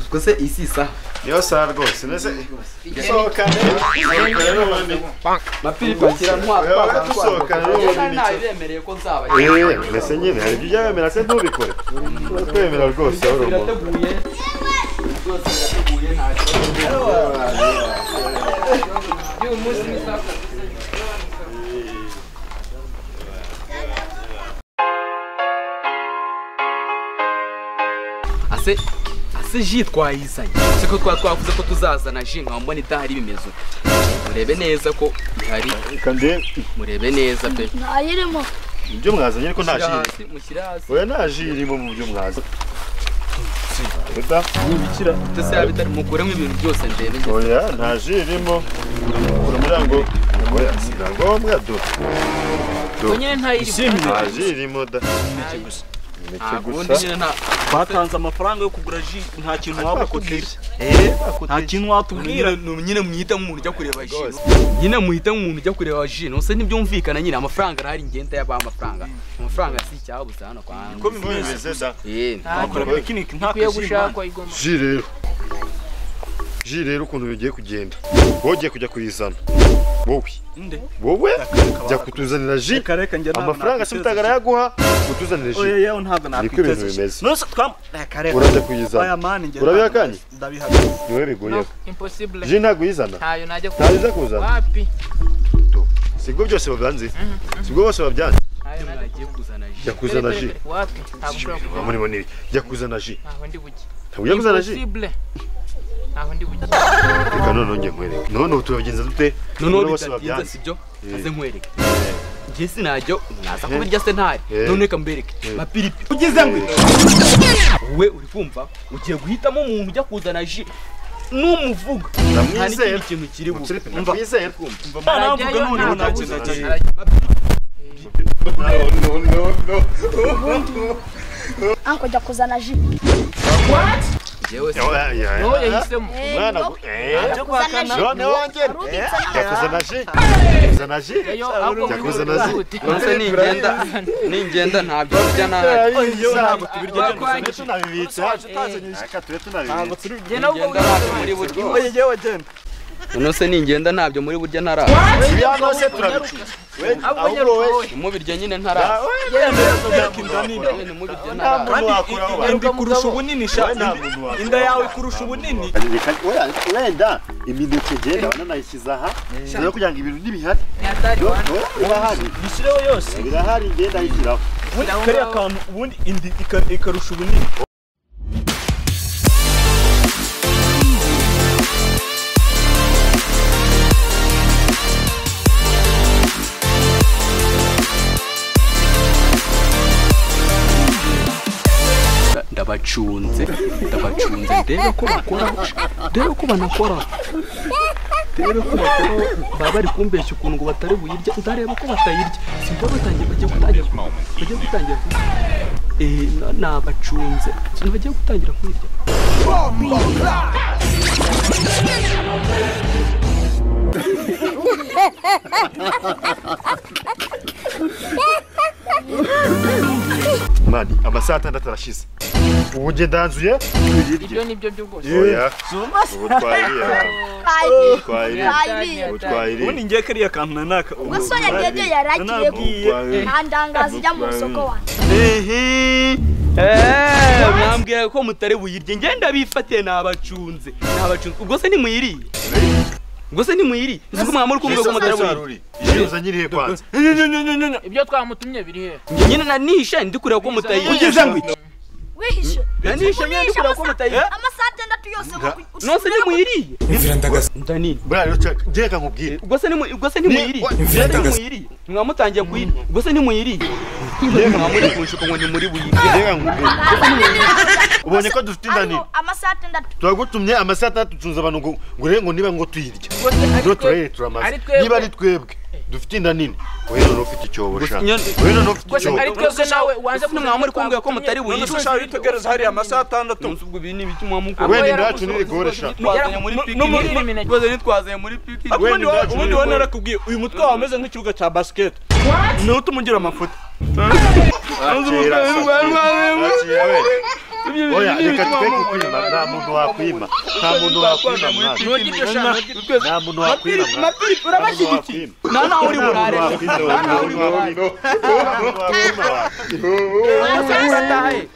Ubwo se isi isaha niyo saha rwose nese sohokane mapiripakira ntwatwaza nabibemereye ko nzaba mbese nyine hari ibyo ujya wemera se ntubikore twemera rwose birateguye rwose birateguye nta kibazo y'uyu munsi ni saa ase ase ji twayizanye siko twavuze ko tuzazana ji nkaba mbona idahari bimeze murebe neza ko ihari murebe neza pe ntayirimo ibyo mwazanye ariko nta ji mushyire hasi oya nta ji irimo mu byo mwazanye nibikira ndetse yaba itari mukuremo ibintu byose ndende oya nta ji irimo kugira ngo oya si ngombwa do nyine ntayirimo nta ji irimo da gusa gusa batanze amafaranga yo kugura ji nta kintu wabakubwira nta kintu watubwira nyine muhita nk'umuntu ujya kureba ji nyine muhita nk'umuntu ujya kureba ji nose ntibyumvikana nyine amafaranga arahari ngenda yabaha amafaranga amafaranga si icyabuze hano kwa niko bimeze da wakora picnic nta ji rero ji rero ukuntu bigiye kugenda wowe ugiye kujya kuyizana wowe wowe jya kutuzanira ji amafaranga se mutagara yaguha utuzanire ji niko ibintu bimeze urajya kuyizana urabihakanye niwe biguyeho ji ntabwo uyizana ntayo uza kuzana sibwo byose babyanze sibwo bose babyanze jya kuzana ji jya kuzana ji ntabwo ujya kuzana ji reka noneho njye nkwereke none ubu turabigenza dute noneho bidatinze sibyo aze nkwereke njye sinajya mwaza kubirya se ntari none reka mbereke mapiripi ugeze ngo wowe uri kumva ugiye guhitamo umuntu ujya kuzana ji numuvuga nta n'ikindi kintu kiri bube ndamwizera navuga noneho nta kintu Anko jya kuzana ji wowe yahisemo none wongere jya kuzana ji kuzana ji jya kuzana ji nonse ningenda ningenda ntabyo kurya ntahari ntabwo tubirya tunabibitse reka tube tunabibitse ningenda ntabyo muri buryo nonse ningenda ntabyo muri burya ntaraza ibya se turabicuza nimubirya nyine ntaraza nimubirya ntaraza inda ikurusha ubunini sha inda yawe ikurusha ubunini wenda imineke genda bananayishyize aha rero kugira ngo ibintu ntibihari birahari bishyireho yose birahari ngenda ayishyiraho kariya kantu ubundi indi ikarusha ubunini ndabacunze ndabacunze ndebe ko bakora ndebe ko banakora ndebe ko bakora baba bari kumbeshya ukuntu ngo batari buyirya ndareba ko batayirya simba batangiye bagiye gutangira bagiye gutangira nabacunze bagiye gutangira kuyirya Mani amasaha atandatu arashize ubu njye ndanzuye ibyo nibyo byo rwose oya ubu twayiriye twayiriye ubu twayiriye ubundi ngiye kariya kantu nanaka ubwo so yagiye yaragiye nta ndangazi ijya mu isoko wanjye mwambwira ko mutari buyirye ngenda bifatiye nabacunze nabacunze ubwo se ntimuyiriye ubwo se ntimuyiriye uzi ko mwamuri kumva ko mutari buyirye ji uzanye irihe kwanza ibyo twamutumye biri he nyine nanishe ndi kureba ko mutayirya ugeze ngo wihishe nanishe nyine ndi kureba ko mutayirya amasaha atandatu yose nonse ntimuyiriye ndanini buriya rero njye reka nkubwire ubwo se ubwo se ntimuyiriye ntimuyiriye mwamutangiye kuyirya ubwo se ntimuyiriye mwamuri kunshuka ngo ntimuri buyirye reka nkubwire ubonye ko dufite inda nini amasaha atandatu turagutumye amasaha atandatu tucunze abantu ngo ngo ngo niba ngo tuyirya rero turayirya turamaze niba ari twebwe dufite inda nini wowe none ufite icyobo sha wowe none ufite icyobo ari twebwe nawe wanze mwamuri kumbwira ko mutari buyirye none se witegereza hariya amasaha atandatu nonse ubwo ibi ni ibiki mwamukora wenda inda yacu ntirigore sha twazanye muri picnic twazanye nitwazanye muri picnic ubundi wowe narakubwiye uyu mutwe wawe umeze nk'ikibuga cya basket niwo utuma ugira amafuti akira we ibyo Oya, reka twe kukwima, nta muntu wakwima. Nta muntu wakwima mwana. Nta muntu wakwima mwana. Mapiripi urabashyigikiye. Nta naho uri burare. Nta naho uri burare. Uratahe.